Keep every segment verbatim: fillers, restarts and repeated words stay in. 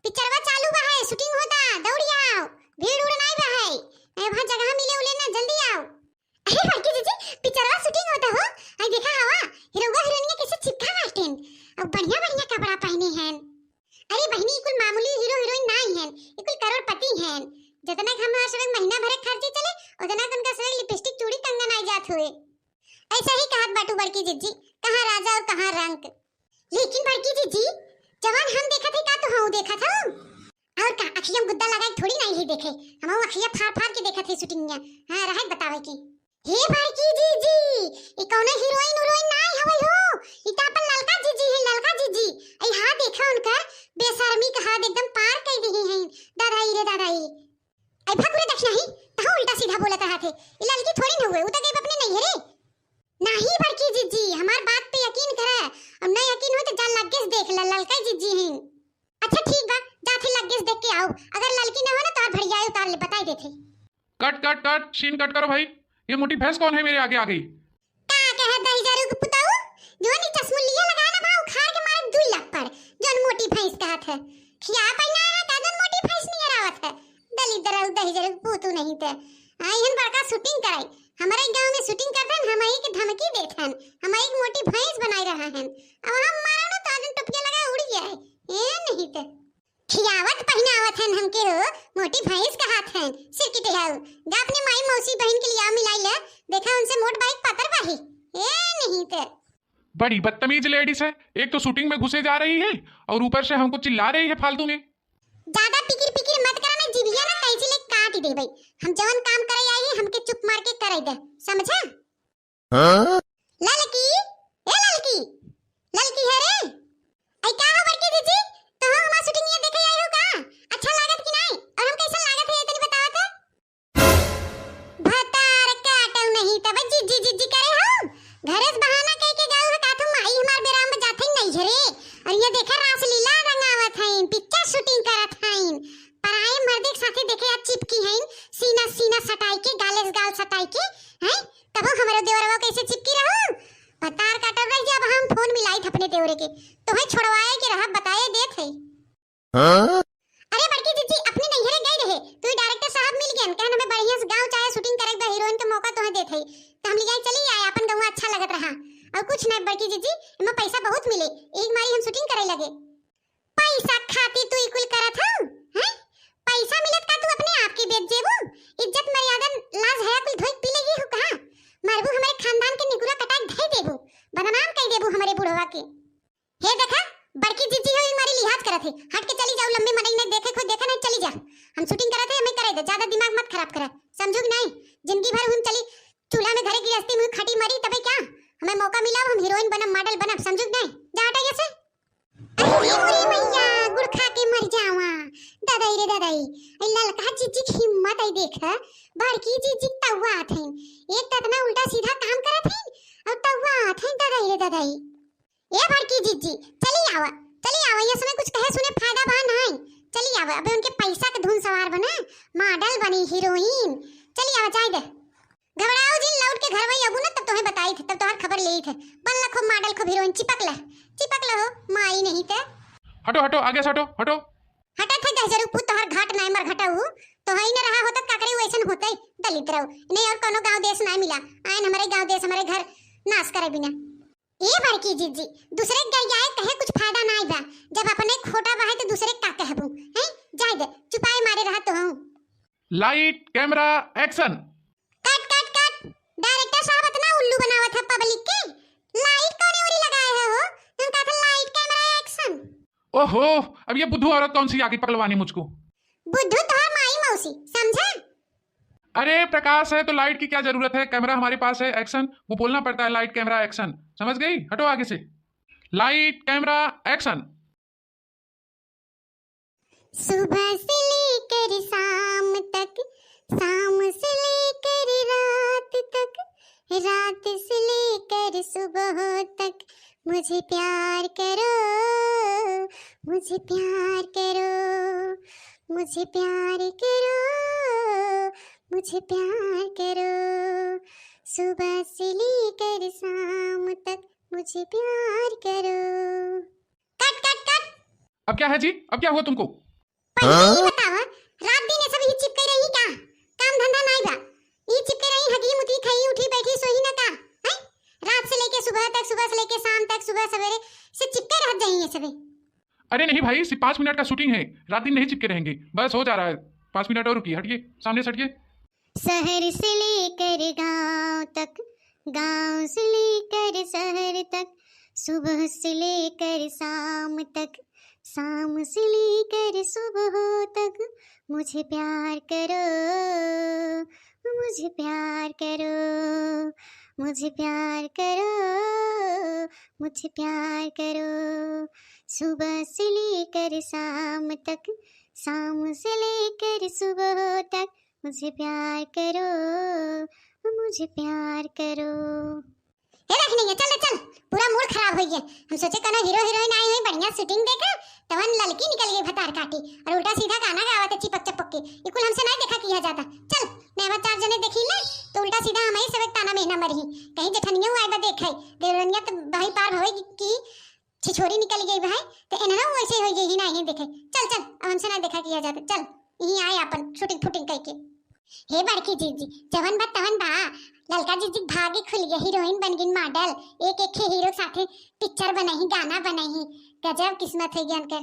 पिक्चरवा चालू बा है, shooting होता, दौड़ी आओ, भीड़ उड़ नाई बा है, ए, वहाँ जगह मिले उले ना, जल्दी आओ। अरे बड़की जीजी, पिक्चरवा shooting होता हो, आई देखा हवा, हीरोवा हीरोइनिया कैसे चिपका बाटेन, और बढ़िया बढ़िया कपड़ा पहने हैं। अरे बहिनी, ई कुल मामूली हीरो हीरोइन नाई हैं, ई कुल करोड़पति हैं। जितना कि हमार सब महीना भरे खर्ची चले, उतना कि उनका सब लिपस्टिक चूड़ी कंगन आई जात हुए। ऐसा ही कहत बाटू बड़की जीजी, कहाँ राजा और कहाँ रंक। लेकिन बड़की जीजी, जवान हम देखत है का तो हम देखत हूँ? और का अखिया में गुद्दा लगाए थोड़ी नाई है देखे, हम अखिया फार फार के देखत है shooting में। हाँ, रहत बतावे की। हे बड़की जीजी, ई कौनो हीरोइन उरोइन नाई हवई हो, ई त अपन ललका जीजी है, ललका जीजी। आई हाँ देखा उनकर बेशर्मी का हद एकदम पार कर दी है, दादाई रे दादाई। आई भकुरे देख नहीं, तहु उल्टा सीधा बोलत रहत है। ई ललकी थोड़ी न हुए, उ त गई अपने नैहरे। नहीं बड़की जीजी, हमार बात पे यकीन करे, और न यकीन हो तो जा लगे से देख ला, ललका जीजी है। अच्छा ठीक बा, जा फिर लगे से देख के आओ, अगर ललकी न हो ना तो भड़ियाई उतार ले, बताई देते। कट कट कट, scene कट करो भाई। ये मोटी भैंस कौन है मेरे आगे आ गई? का कहे दहिजरू के पुताऊ, जोन ई चश्मुलिया लगा ना बा, उखाड़ के मारे दुई लप्पड़, जोन मोटी भैंस कहत है। खिया पैना है का जोन मोटी भैंस नियर आवत है? दलिद्दर दहिजरू के पूतू नहीं ते। हाँ, इहन बड़का shooting कराई, हमारे गांव में shooting करत हन, हमही के धमकी देत हन, हमही के मोटी भैंस बनाई रहा हन। अब हम मारा ना तो आज टोपिया लगा उड़ जाए। ए नहीं ते। खियावत पहिनावत हन हमके हो, मोटी भैंस कहत हन, सिरकिटे हऊ। जा अपने माई मौसी बहिन के लियाव मिलाई ले, देखा उनसे मोट बाइक पातर बाही। ए नहीं ते। बड़ी बदतमीज ladies है, एक तो shooting में घुसे जा रही है और ऊपर से हमको चिल्ला रही है फालतू में। ज्यादा पिकिर पिकिर मत करा ना, जिभिया ना कैंची ले काट देबे। हम जवन काम करे आई है, हमके चुप मार के करे दे, समझा? हाँ? ललकी, ए ललकी, ललकी है रे। आई का हो बड़की जीजी, तो हम हमार shooting ये देखे आई हो का? अच्छा लागत कि नहीं? और हम कैसन लागत है ये तनी बतावा तो? भतार काटो नहीं तब जीजी जीजी करे हो। घरे से बहाना कह के गाऊ है का तू माई हमार बेराम में जाते नहीं घरे। और ये देखा रासलीला रंगावत हैं, पिक्चर shooting करत हैं। पराए मर्दे के साथे देखे आज चिपकी हैं, सीना सीना सटाई के, गाले से गाल सटाई के, हैं? तब हमरो देवरवा कैसे चिपकी रहो? भतार काटब रह जा, अब हम फोन मिलाई थे अपने देवरे के, तोहे छोड़वाए के रहा, बताए देत है। हाँ? अरे बड़की जीजी, अपने नैहरे गई रहे, तू ही director साहब मिल गए, कहन हमें बढ़िया से गाँव चाहे shooting करे के हीरोइन के मौका तोहे देत है, तो हम लिया चली आए, अपन गाँव अच्छा लगत रहा। और कुछ नहीं बड़की जीजी, एमे पैसा बहुत मिले, एक मारी हम shooting करे लगे। पैसा खातिर तू ई कुल करत हऊ, हैं? पैसा मिलत का तू अपने आप के बेच जेबू? इज्जत मर्यादा लाज हया कुल धोई पी लेगी हो कहाँ? मरबू हमरे खानदान के निकुरा कटाई धई देबू, बदनाम कई देबू हमरे बुढ़वा के। हे देखा, बड़की जीजी हो ई मारी लिहाज करत है, हट के चली जाऊ, लंबे मड़ई नहीं देखे कोई देखे नहीं, चली जा। हम shooting करत है, हमें करे दे, ज्यादा दिमाग मत खराब करा, समझू कि नहीं? जिंदगी भर हम चली चूल्हा में घरे गृहस्थी में खटी मरी तबे क्या? हमें मौका मिला, हम हीरोइन बनब, मॉडल बनब, समझू कि नहीं? जा हटा यहाँ से। अरे मोरी मैया, गुड़ खा के मर जावा। दादाई रे दादाई, ए ललका जीजी की हिम्मत आई देख, बड़की जीजी तउआ आत हैं। एक तो इतना उल्टा सीधा काम करत हैं और तउआ आत हैं, दादाई रे दादाई। ए बड़की जीजी, चली आवा, चली आवा, ये समय कुछ कहे सुने फायदा बा नहीं। चली आवा, अबे उनके पैसा के धुन सवार बना, मॉडल बनी हीरोइन। चली आवा, जाए दे। घबराओ जिन, लौट के घर वही अबू ना, तब तोहे बताई थे, तब तोहार खबर लेई थे। बन ला खूब मॉडल, खूब हीरोइन, चिपक ला, चिपक ला हो, माई नहीं ते। हटो, हटो, आगे से हटो, हटो। हटा थे दहजरू पूत, तोहार घाट नाय मर घटाऊ, तो हई न रहा होता काकरे वैसन होते, दलित रहो। नहीं और कोनो गांव देश नाय मिला, आयन हमारे गांव देश, हमारे घर नाश करे बिना। ए बड़की जीजी, दूसरे के गरियाए कहे कुछ फायदा नाय बा, जब अपने खोटा बा है तो दूसरे का कहबू, हैं? जाए दे, चुपाए मारे रहा तो हूँ। Light, camera, action। कट, कट, कट। Director साहब इतना उल्लू बनावत है public के। Light कौने ओरी लगाए है हो? हम कहा था light, camera, action। ओहो, अब ये बुद्धू औरत कौन सी आ गई पकलवाने मुझको? बुद्धू तोहर माई मौसी, समझा? अरे प्रकाश है तो light की क्या जरूरत है, camera हमारे पास है, action। वो बोलना पड़ता है light, camera, action, समझ गई? हटो आगे से। Light, camera, action। सुबह से लेकर शाम तक, शाम से लेकर रात तक, रात से लेकर सुबह तक, मुझे प्यार करो, मुझे प्यार करो, मुझे प्यार करो, मुझे प्यार करो, सुबह से लेकर शाम तक मुझे प्यार करो। कट, कट, कट। अब क्या है जी, अब क्या हुआ तुमको? हाँ? ई बतावा, रात दिन ये सब ही चिपके रही का? काम धंधा नाई बा? ई चिपके रही, हगी मुती, खाई, उठी, बैठी, सोई ना का? हैं? रात से लेके सुबह तक, सुबह से लेके शाम तक, सुबह सवेरे से चिपके रह जाई ये सबे। अरे नहीं भाई, सिर्फ पाँच मिनट का shooting है, रात दिन नहीं चिपके रहेंगे। बस हो जा रहा है, पाँच मिनट और रुकिए, हटिए, सामने से हटिए। शहर से लेकर गांव तक, गांव से लेकर शहर तक, सुबह से लेकर शाम तक, शाम से लेकर सुबह तक, मुझे प्यार करो, मुझे प्यार करो, मुझे प्यार करो, मुझे प्यार करो। सुबह से लेकर शाम तक, शाम से लेकर सुबह तक, मुझे प्यार करो, मुझे प्यार करो। हे रखनी है, चल रे, चल, पूरा mood खराब होइ गया। हम सोचे कोनो हीरो हीरोइन आई हुई, बढ़िया shooting देखा, तवन ललकी निकल गई भतार काटी, और उल्टा सीधा गाना गावत है चिपक चपक के। ई कुल हमसे नहीं देखा किया जाता। चल, नैवा चार जने देखी ले, तो उल्टा सीधा हम ही सब एक ताना मेहना मरही। कहीं जेठनिया आई बा देखे, देवरनिया तो भाई पार भवे की छिछोरी निकल गई भाई, तो एनहु वैसे हो गई ही ना, यहीं देखे। चल, चल, अब हमसे ना देखा किया जाता, चल, यहीं आए अपन shooting footing करके। हे बड़की जीजी, जवन बा तवन बा, ललका जीजी के भाग खुल गया, हीरोइन बन गई model, एक एक खे हीरो साथे picture बनाई, गाना बनाई, गजब किस्मत है ज्ञान कर।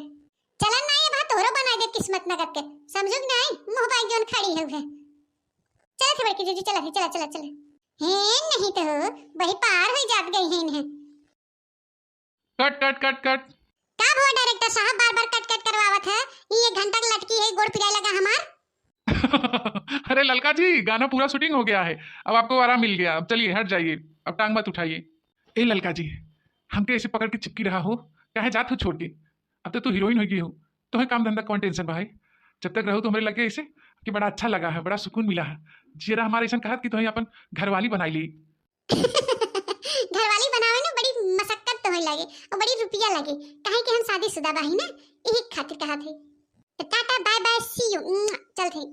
चलन ना ये बात तोरो बनाई दे किस्मत नगद के, समझू कि नहीं? मुंह बाई जौन खड़ी है। चला थे बड़की जीजी, चला थे, चला, चला, चला। हे नहीं तो बही पार हो जात गई है इन्हें। Cut, cut, cut, cut। का भवा director साहब, बार बार cut cut करवावत है? ई एक घंटा के लटकी है, गोड़ पिराए लगा हमार। अरे ललका जी, गाना पूरा shooting हो गया है, अब आपको आराम मिल गया, अब चलिए हट जाइए, अब टांग मत उठाइए। ए ललका जी, हमके ऐसे पकड़ के चिपकी रहा हो, काहे जात हो छोड़ के? अब तो तू हीरोइन हो गई हो, तो है काम धंधा कौन tension भाई? जब तक रहो तो हमारे लगे ऐसे कि बड़ा अच्छा लगा है, बड़ा सुकून मिला है। जियरा हमारे ऐसा कहा कि तुम्हें अपन घरवाली बनाई ली। घरवाली बनावे में बड़ी मशक्कत तो होए लागे और बड़ी रुपया लागे, काहे कि हम शादीशुदा बाही ना, यही खातिर कहा थे। तो टाटा, bye bye, see you, चल थे।